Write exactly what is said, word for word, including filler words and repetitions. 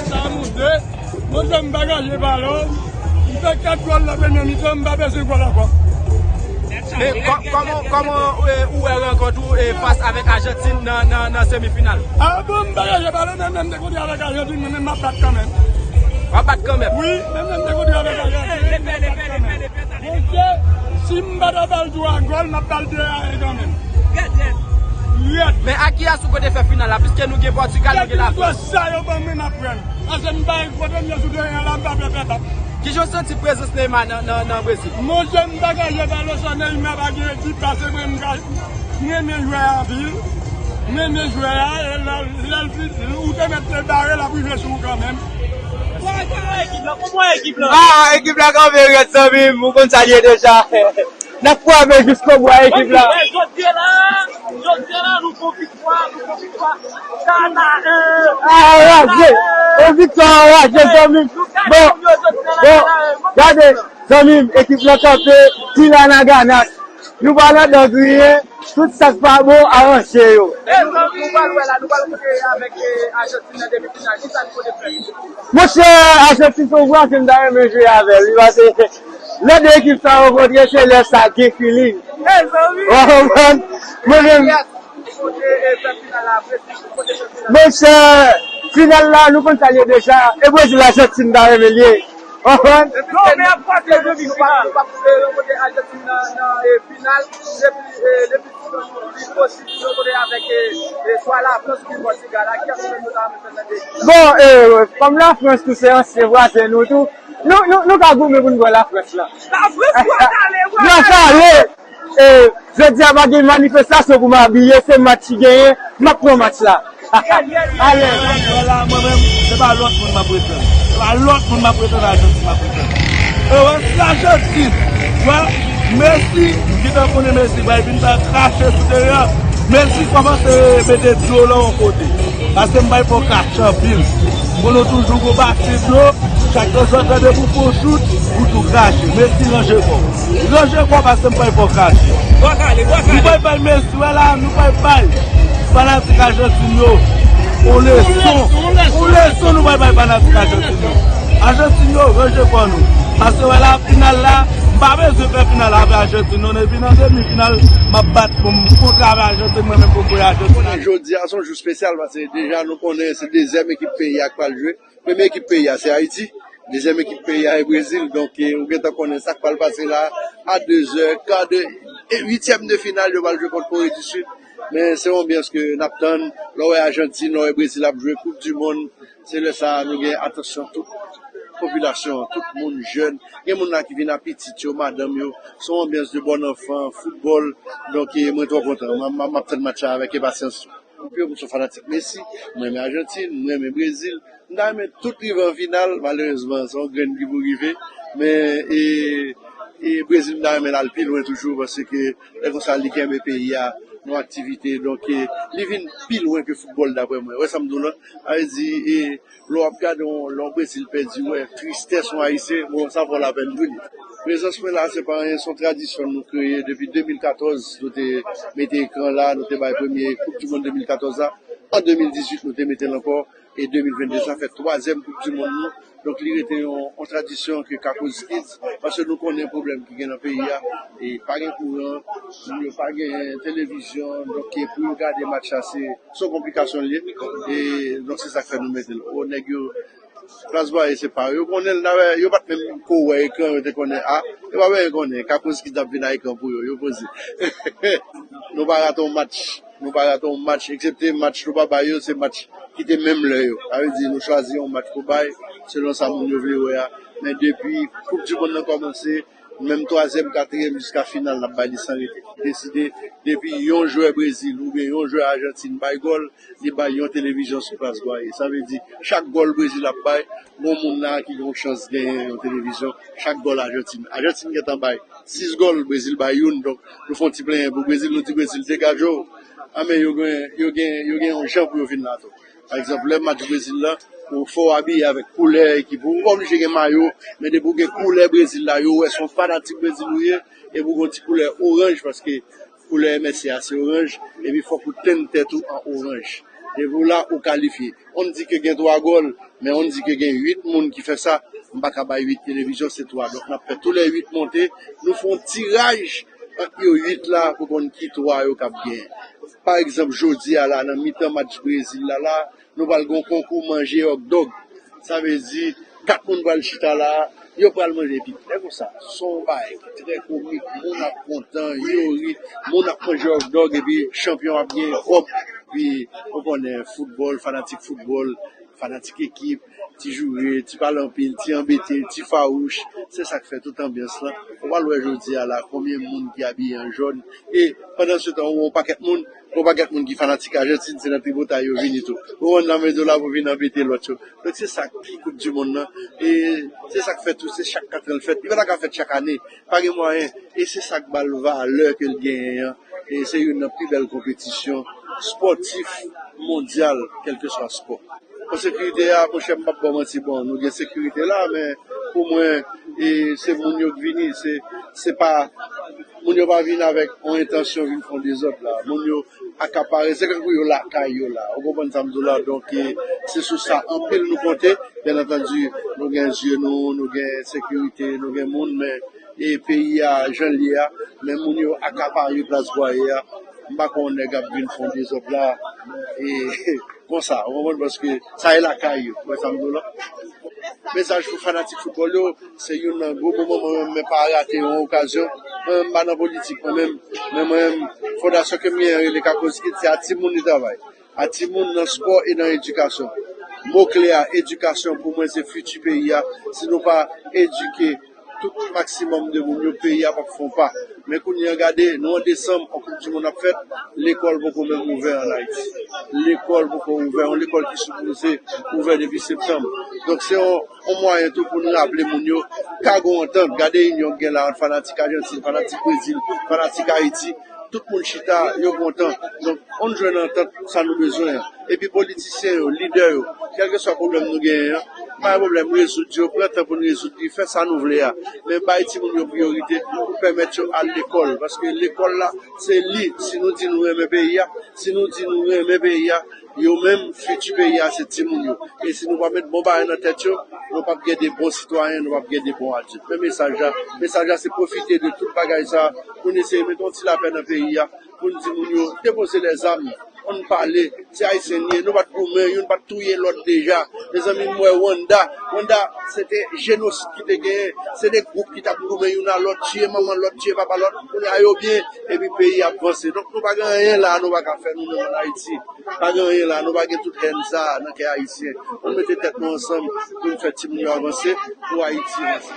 Sa nou de, monchè, m pa gaje balon. M fè kat gòl nan premye mitan, m pa bezwen gòl ankò. Men kò- kòman, kòman, e, ou wè rankont ou, e, fas avèk Ajantin nan, nan, nan semifinal? A bon, m pa gaje balon, men menm dekontre avèk Ajantin, mwen menm m ap bat kanmenm. W ap bat kanmenm? Wi, men menm dekontre avèk Ajantin, mwen menm m ap bat kanmenm. Monchè, si m pa ta ba l twa gòl, m ap ba l de a en kanmenm. Rèd. Men Akiyas ou kote fè final la, piske nou gen Pòtigal, nou gen Lafrans. Kèlkeswa sa yo ban mwen, m ap pran l. Paske m pa kote m ye sou teren an la, m pa vle pèp ap. Kijan w santi prezans Neymar nan, nan, nan Brezil? Monchè, m pa gaje balon san Neymar, pa gen ekip, paske mwen, m ka, m renmen jwè a anpil. M renmen jwè a, e lè, lè l fin, ou te mèt te bare, l ap rive sou ou kanmenm. Ah, ekip la kanpe rèd, zanmi m, ou konn sa l ye deja. N ap frape jiskobou a ekip la. Jodi a la, jodi a la, nou gon viktwa, nou gon viktwa. Kanaen. Anraje. Yon viktwa anraje, zanmi m. Bon, bon, gade, zanmi m, ekip lan kanpe, Tiranaganas. Nou pa nan dan griyen, tout sa k pa bon, aranje yo. E nou, nou pral wè la, nou pral kote avèk, e, Ajantin nan demi final. Kisa nou pote fè? Monchè, Ajantin se yon gwo, m ta renmen jwe avè l, wi, paske lè de ekip sa yo rankontre, se lè sa gen feeling. Mezanmi! Ou konprann? Mwen menm, monchè, final la, nou konn sa l ye deja. E Brezil, Ajantin, m ta renmen l ye. Ou konprann? Non, men ap pase demi final. Bon, e, kòm Lafrans tou se ansyen vwazen nou tou, nou, nou, nou ka goumen pou n pran Lafrans la. Lafrans pral ale, pral ale. E, jodi a pa gen manifestasyon pou m abiye, se match ki genyen, m ap pran match la. Ale. Wala, mwen menm, se pa lòt moun m ap retann. Se pa lòt moun m ap retann, Ajantin m ap retann. E wè, se Ajantin. Wè, Messi, m gentan konnen Messi, bay vin ta krache sou teren an. Messi kòmanse mete dlo lan yon kote. Paske m bay fò krache anpil. M konnen w toujou gon basen dlo, chak lè w tande pou fon chout, ou tou krache. Messi ranje kò w. Ranje kò w paske m bay fò krache. M bay bay Messi, wè la, nou bay bay. Fanatik Ajantin yo, yon leson. Yon leson nou bay bay fanatik Ajantin yo. Ajantin yo, ranje kò nou. Paske wè la, final la, m pa bezwen fè final avè Ajantin, non, depi nan demi final, m ap bat pou m kontre avè Ajantin, mwen menm pou m voye Ajantin. Jodi a, se yon jou espesyal, paske deja nou konnen se dezyèm ekip peyi a k pral jwe. Premye ekip peyi a, se Ayiti. Dezyèm ekip peyi a, e Brezil. Donk, e, ou gentan konnen sa k pral pase la. A de zè, ka de, e, uityèm de final, yo pral jwe kont Kore di Sid. Men se yon anbyans ke n ap tann. Lè w wè Ajantin, lè w wè Brezil ap jwe Koup di Mond, se lè sa a nou gen atansyon tout popilasyon an, tout moun, jèn. Gen moun la ki vin ak pitit yo, madanm yo. Se yon anbyans de bòn anfan, foutbòl. Donk, e, mwen twò kontan. M, m, m ap tann match la avèk enpasyans. Anpil, m se fanatik Messi, m renmen Ajantin, m renmen Brezil. M ta renmen tout rive an final, malerezman, se yon grenn ki pou rive. Men, e, e Brezil, m ta renmen l al pi lwen toujou, paske lè konsa, li kenbe peyi a nan aktivite. Donk, e, li vin pi lwen ke foutbòl, daprè mwen. Wè sa m di w lan? Sa vle di, e, lè w ap gade yon, lè yon Brezil pèdi, w wè tristès yon Ayisyen, bon, sa fè w lapèn pou li. Prezans mwen la, se pa anyen, se yon tradisyon nou kreye depi de mil katòz, nou te mete ekran la, nou te bay premye Koup di Mond de mil katòz la. An de mil dizuit, nou te mete l ankò, e de mil vennde, sa fè twazyèm Koup di Mond nou. Donk, li rete yon, yon tradisyon ke Kakoz Kids, paske nou konnen pwoblèm ki gen nan peyi a, e pa gen kouran, moun yo pa gen televizyon, donk, e pou yo gade match la, se, se yon konplikasyon l ye. E, donk, se sa k fè nou mete l. O, nèg yo, Plas Bwaye se pa yo konnen l, dayè, yo pa t menm ko wè ekran, yo te konnen, a, yo pa bezwen konnen, Kakoz Kids ap vin a ekran pou yo, yo poze. Nou pa rate yon match, nou pa rate yon match, eksepte match nou pa bay yo, se match ki te menm lè yo. Sa vle di, nou chwazi yon match pou bay, selon sa moun yo vle wè a. Men depi Koup di Mond nan kòmanse, Menm twazyèm, katriyèm, jiska final, n ap bay li san rete. Deside, depi yon jwè Brezil oubyen yon jwè Ajantin bay gòl, li bay yon televizyon sou Plas Gwaye. Sa vle di, chak gòl Brezil ap bay, gon moun la ki gen yon chans genyen yon televizyon, chak gòl Ajantin. Ajantin gentan bay sis gòl, Brezil bay youn. Donk, nou fè yon ti plenyen pou Brezil, nou di Brezil, degaje w. A, men yo gen, yo gen, yo gen yon jan pou yo vin la tou. Pa egzanp, lè match Brezil la, ou fò w abiye avèk koulè ekip ou. Ou pa oblije gen mayo, men depi w gen koulè Brezil la, yo wè se yon fanatik Brezil ou ye, epi w gen yon ti koulè oranj, paske koulè M S C a se oranj, epi fòk ou tenn tèt ou an oranj. Depi w la, ou kalifye. On di ke gen twa gòl, men on di ke gen uit moun ki fè sa. M pa ka bay uit televizyon, se twa. Donk, n ap fè tou lè uit monte. Nou fè yon tiraj ant yo uit la pou konn ki twa yo k ap genyen. Pa egzanp, jodi a la, nan mitan match Brezil la, la, nou pral gen yon konkou manje hot dog. Sa vle di, kat moun pral chita la, yo pral manje epi lè konsa. Se yon bagay ki trè komik, moun ap kontan, yo ri, moun ap manje hot dog, epi chanpyon ap gen kòb. Epi, ou konnen, foutbòl, fanatik foutbòl, fanatik ekip, ti joure, ti pale anpil, ti anbete, ti fawouch. Se sa k fè tout anbyans lan. Ou pral wè jodi a la, konbyen moun ki abiye an jòn. E pandan se tan, ou wè yon pakèt moun, yon pakèt moun ki fanatik Ajantin, se nan tripotay yo vini tou. Ou konprann, nan medyo la pou vin anbete lòt yo. Donk se sa ki koup di monn nan. E se sa k fèt tou, se chak katran l fèt. Li pa ta ka fèt chak ane. Pa gen mwayen. E se sa k ba l valè ke l genyen an. E se youn nan pi bèl konpetisyon espòtif mondyal, kèlkeswa spò. Pou sekirite a, monchè, m p ap ba w manti, bon, nou gen sekirite la, men pou mwen, e, se moun yo k vini, se, se pa, moun yo pa vin avèk yon entansyon vin fè yon dezòd la. Moun yo akapare, se kankou yo lakay yo la. Ou konprann sa m di w la? Donk, e, se sou sa anpil nou konte. Byen antandi, nou gen zye nou, nou gen sekirite, nou gen moun, men, e, peyi a, jan l ye a, men moun yo akapare Plas Gwaye a. M pa konn nèg ap vin fè yon dezòd la. E, konsa, ou konprann, paske sa e lakay yo, ou wè sa m di w la. Mesaj pou fanatik foutbòl yo, se youn nan gwo moman mwen menm, men pa rate yon okazyon. Mwen menm m pa nan politik, mwen menm, men mwen menm, fondasyon ke m genyen rele Kakos Kids, se a timoun li travay. A timoun nan spò e nan edikasyon. Mo kle a, edikasyon pou mwen se fiti peyi a. Si nou pa edike tout maksimòm de moun yo, peyi a p ap fè yon pa. Men kounye a gade, nou an desanm, yon koup di monn ap fèt, lekòl poko menm ouvè ann Ayiti. Lekòl poko ouvè, yon lekòl ki sipoze ouvè depi septanm. Donk se yon, yon mwayen tou pou n raple moun yo, ka gen yon antant, gade inyon k gen la ant fanatik Ajantin, fanatik Brezil, fanatik Ayiti, tout moun chita, yo kontan. Donk, ann jwenn antant, sa nou bezwen an. Epi politisyen yo, lidè yo, kèlkeswa pwoblèm nou genyen an, pa gen pwoblèm, rezoud yo, pran tan pou n rezoud li, fè sa nou vle a. Men bay timoun yo priyorite pou pèmèt yo al lekòl. Paske lekòl la, se li, si nou di nou renmen peyi a, si nou di nou renmen peyi a, yo menm, fiti peyi a, se timoun yo. E si nou pa met bon bagay nan tèt yo, nou p ap gen de bon sitwayen, nou p ap gen de bon adilt. Men mesaj la, mesaj la se pwofite de tout bagay sa, pou n eseye mete yon ti lapè nan peyi a, pou n di moun yo, depoze lèzam, ann pale, se Ayisyen n ye, nou pa t goumen, youn pa t touye lòt deja. Mezanmi, m wè Rwanda, Rwanda, se te jenosid ki te genyen, se de gwoup ki t ap goumen youn a lòt, tiye manman lòt, tiye papa lòt, kounye a yo byen, epi peyi ap vanse. Donk nou pa gen anyen la, nou pa ka fè nou menm ann Ayiti. Pa gen anyen la, nou pa gen tout hèn sa a nan kè ayisyen. Ann mete tèt nou ansanm pou n fè timoun yo avanse, pou Ayiti vanse.